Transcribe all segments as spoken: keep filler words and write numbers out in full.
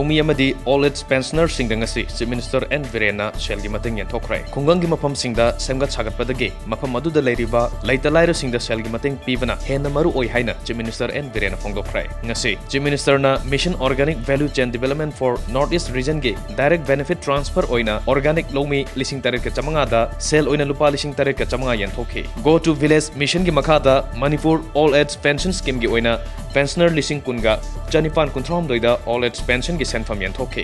ꯂꯧꯃꯤ ꯑꯃꯗꯤ old age pensionerꯁꯤꯡꯗ ꯉꯁꯤ Chief Minister N ꯕꯤꯔꯦꯟꯅ ꯁꯦꯜꯒꯤ ꯃꯇꯦꯡ ꯌꯦꯟꯊꯣꯛꯈ꯭ꯔꯦ꯫ ꯈꯨꯡꯒꯪꯒꯤ ꯃꯐꯝꯁꯤꯡꯗ ꯁꯦꯝꯒꯠ ꯁꯥꯒꯠꯄꯗꯒꯤ ꯃꯐꯝ ꯑꯗꯨꯗ ꯂꯩꯔꯤꯕ ꯂꯩꯇ ꯂꯥꯏꯔꯁꯤꯡꯗ ꯁꯦꯜꯒꯤ ꯃꯇꯦꯡ ꯄꯤꯕꯅ ꯍꯦꯟꯅ ꯃꯔꯨ ꯑꯣꯏ ꯍꯥꯏꯅ Chief Minister N ꯕꯤꯔꯦꯟꯅ ꯐꯣꯡꯗꯣꯛꯈ꯭ꯔꯦ꯫ ꯉꯁꯤ Chief Ministerꯅ Mission Organic Value Chain Development for North East Regionꯒꯤ direct benefit transfer ꯑꯣꯏꯅ organic ꯂꯧꯃꯤ ꯂꯤꯁꯤꯡ ꯇꯔꯦꯠꯀ ꯆꯥꯃꯉꯥꯗ ꯁꯦꯜ ꯑꯣꯏꯅ ꯂꯨꯄꯥ ꯂꯤꯁꯤꯡ ꯇꯔꯦꯠꯀ ꯆꯥꯃꯉꯥ ꯌꯦꯟꯊꯣꯛꯈꯤ꯫ Go to Village Missionꯒꯤ ꯃꯈꯥꯗ ꯃꯅꯤꯄꯨꯔ old age pension schemeꯒꯤ ꯑꯣꯏꯅ pensioner ꯂꯤꯁꯤꯡ ꯀꯨꯟꯒ ꯆꯅꯤꯄꯥꯟ ꯀꯨꯟꯊ꯭ꯔꯥꯍꯨꯝꯗꯣꯏꯗ old age pensionꯒꯤ ꯁꯦꯟꯐꯝ ꯌꯦꯟꯊꯣꯛꯈꯤ꯫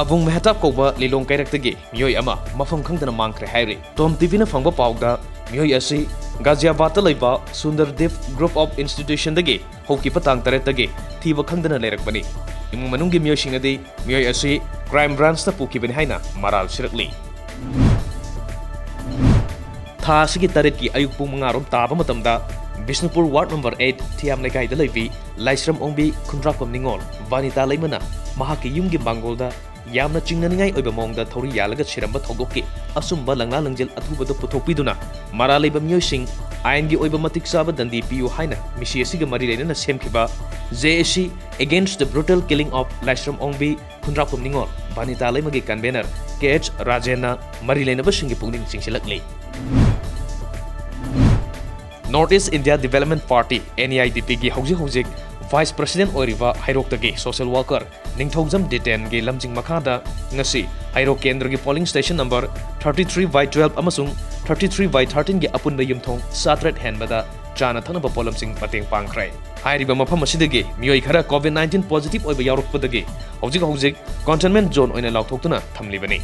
ꯑꯕꯨꯡ ꯃꯦꯍꯇꯥꯕ ꯀꯧꯕ ꯂꯤꯂꯣꯡ ꯀꯩꯔꯛꯇꯒꯤ ꯃꯤꯑꯣꯏ ꯑꯃ ꯃꯐꯝ ꯈꯪꯗꯅ ꯃꯥꯡꯈ꯭ꯔꯦ ꯍꯥꯏꯔꯤ꯫ ꯇꯣꯝ ꯇꯤꯚꯤꯅ ꯐꯪꯕ ꯄꯥꯎꯗ ꯃꯤꯑꯣꯏ ꯑꯁꯤ ꯒꯥꯖꯤꯌꯥꯕꯥꯗꯇ ꯂꯩꯕ ꯁꯨꯟꯗꯔꯗꯤꯞ Group of Institutionꯗꯒꯤ ꯍꯧꯈꯤꯕ ꯇꯥꯡ ꯇꯔꯦꯠꯇꯒꯤ ꯊꯤꯕ ꯈꯪꯗꯅ ꯂꯩꯔꯛꯄꯅꯤ꯫ ꯏꯃꯨꯡ ꯃꯅꯨꯡꯒꯤ ꯃꯤꯑꯣꯏꯁꯤꯡꯅꯗꯤ ꯃꯤꯑꯣꯏ ꯑꯁꯤ Crime Branchꯇ ꯄꯨꯈꯤꯕꯅꯤ ꯍꯥꯏꯅ ꯃꯔꯥꯜ ꯁꯤꯔꯛꯂꯤ꯫ ꯊꯥ ꯑꯁꯤꯒꯤ ꯇꯔꯦꯠꯀꯤ ꯑꯌꯨꯛ ꯄꯨꯡ ꯃꯉꯥ ꯔꯣꯝ ꯇꯥꯕ ꯃꯇꯝꯗ ꯕꯤꯁꯅꯨꯄꯨꯔ ward number eight ꯊꯤꯌꯥꯝ ꯂꯩꯀꯥꯏꯗ ꯂꯩꯕꯤ ꯂꯥꯏꯁ꯭ꯔꯝ ꯑꯣꯡꯕꯤ ꯈꯨꯟꯗ꯭ꯔꯥꯛꯄꯝ ꯅꯤꯉꯣꯜ ꯕꯥꯅꯤꯇꯥ ꯂꯩꯃꯅ ꯃꯍꯥꯛꯀꯤ ꯌꯨꯝꯒꯤ ꯃꯥꯡꯒꯣꯜꯗ ꯌꯥꯝꯅ ꯆꯤꯡꯅꯅꯤꯡꯉꯥꯏ ꯑꯣꯏꯕ ꯃꯑꯣꯡꯗ ꯊꯧꯔꯤ ꯌꯥꯜꯂꯒ ꯁꯤꯔꯝꯕ ꯊꯧꯗꯣꯛꯀꯤ ꯑꯆꯨꯝꯕ ꯂꯪꯂꯥ ꯂꯪꯖꯦꯜ ꯑꯊꯨꯕꯗ ꯄꯨꯊꯣꯛꯄꯤꯗꯨꯅ ꯃꯔꯥꯜ ꯂꯩꯕ ꯃꯤꯑꯣꯏꯁꯤꯡ ꯑꯥꯏꯟꯒꯤ ꯑꯣꯏꯕ ꯃꯇꯤꯛ ꯆꯥꯕ ꯗꯟꯗꯤ ꯄꯤꯌꯨ ꯍꯥꯏꯅ ꯃꯤꯁꯤ ꯑꯁꯤꯒ ꯃꯔꯤ ꯂꯩꯅꯅ ꯁꯦꯝꯈꯤꯕ J A C Against the Brutal Killing of ꯂꯥꯏꯁ꯭ꯔꯝ ꯑꯣꯡꯕꯤ ꯈꯨꯟꯗ꯭ꯔꯥꯛꯄꯝ ꯅꯤꯉꯣꯜ ꯕꯥꯅꯤꯇꯥ ꯂꯩꯃꯒꯤ convener K H ꯔꯥꯖꯦꯟꯅ ꯃꯔꯤ ꯂꯩꯅꯕꯁꯤꯡꯒꯤ ꯄꯨꯛꯅꯤꯡ ꯆꯤꯡꯁꯤꯜꯂꯛꯂꯤ꯫ North East India Development Party, N E I D Pꯒꯤ ꯍꯧꯖꯤꯛ ꯍꯧꯖꯤꯛ Vice President ꯑꯣꯏꯔꯤꯕ ꯍꯩꯔꯣꯛꯇꯒꯤ social worker ꯅꯤꯡꯊꯧꯖꯝ ꯗꯤꯇꯦꯟꯒꯤ ꯂꯝꯖꯤꯡ ꯃꯈꯥꯗ ꯉꯁꯤ ꯍꯩꯔꯣꯛ ꯀꯦꯟꯗ꯭ꯔꯒꯤ polling station number thirty three by twelve ꯑꯃꯁꯨꯡ thirty three by thirteen ꯒꯤ ꯑꯄꯨꯟꯕ ꯌꯨꯝꯊꯣꯡ ꯆꯥꯇꯔꯦꯠ ꯍꯦꯟꯕꯗ ꯆꯥꯅ ꯊꯛꯅꯕ ꯄꯣꯠꯂꯝꯁꯤꯡ ꯃꯇꯦꯡ ꯄꯥꯡꯈ꯭ꯔꯦ꯫ ꯍꯥꯏꯔꯤꯕ ꯃꯐꯝ ꯑꯁꯤꯗꯒꯤ ꯃꯤꯑꯣꯏ ꯈꯔ COVID nineteen positive ꯑꯣꯏꯕ ꯌꯥꯎꯔꯛꯄꯗꯒꯤ ꯍꯧꯖꯤꯛ ꯍꯧꯖꯤꯛ containment zone ꯑꯣꯏꯅ ꯂꯥꯎꯊꯣꯛꯇꯨꯅ ꯊꯝꯂꯤꯕꯅꯤ꯫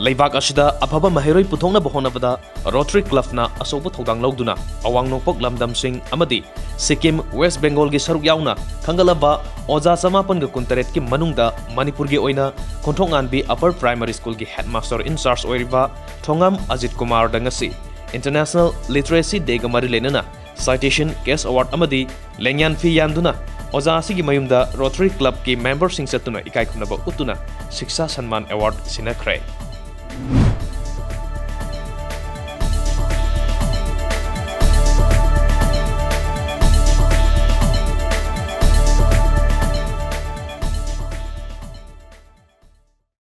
ꯂꯩꯕꯥꯛ ꯑꯁꯤꯗ ꯑꯐꯕ ꯃꯍꯩꯔꯣꯏ ꯄꯨꯊꯣꯛꯅꯕ ꯍꯣꯠꯅꯕꯗ Rotary Clubꯅ ꯑꯆꯧꯕ ꯊꯧꯗꯥꯡ ꯂꯧꯗꯨꯅ ꯑꯋꯥꯡ ꯅꯣꯡꯄꯣꯛ ꯂꯝꯗꯝꯁꯤꯡ ꯑꯃꯗꯤ ꯁꯤꯛꯀꯤꯝ, West Bengalꯒꯤ ꯁꯔꯨꯛ ꯌꯥꯎꯅ ꯈꯟꯒꯠꯂꯕ ꯑꯣꯖꯥ ꯆꯃꯥꯄꯟꯒ ꯀꯨꯟꯇꯔꯦꯠꯀꯤ ꯃꯅꯨꯡꯗ ꯃꯅꯤꯄꯨꯔꯒꯤ ꯑꯣꯏꯅ ꯈꯣꯡꯊꯣꯛꯉꯥꯟꯕꯤ Upper Primary Schoolꯒꯤ headmaster in charge ꯑꯣꯏꯔꯤꯕ ꯊꯣꯉꯥꯝ ꯑꯖꯤꯠ ꯀꯨꯃꯥꯔꯗ ꯉꯁꯤ International Literacy Dayꯒ ꯃꯔꯤ ꯂꯩꯅꯅ citation, cash award ꯑꯃꯗꯤ ꯂꯦꯡꯌꯥꯟ ꯐꯤ ꯌꯥꯟꯗꯨꯅ ꯑꯣꯖꯥ ꯑꯁꯤꯒꯤ ꯃꯌꯨꯝꯗ Rotary Clubꯀꯤ memberꯁꯤꯡ ꯆꯠꯇꯨꯅ ꯏꯀꯥꯏ ꯈꯨꯝꯅꯕ ꯎꯠꯇꯨꯅ ꯁꯤꯛꯁꯥ ꯁꯟꯃꯥꯟ award ꯁꯤꯟꯅꯈ꯭ꯔꯦ꯫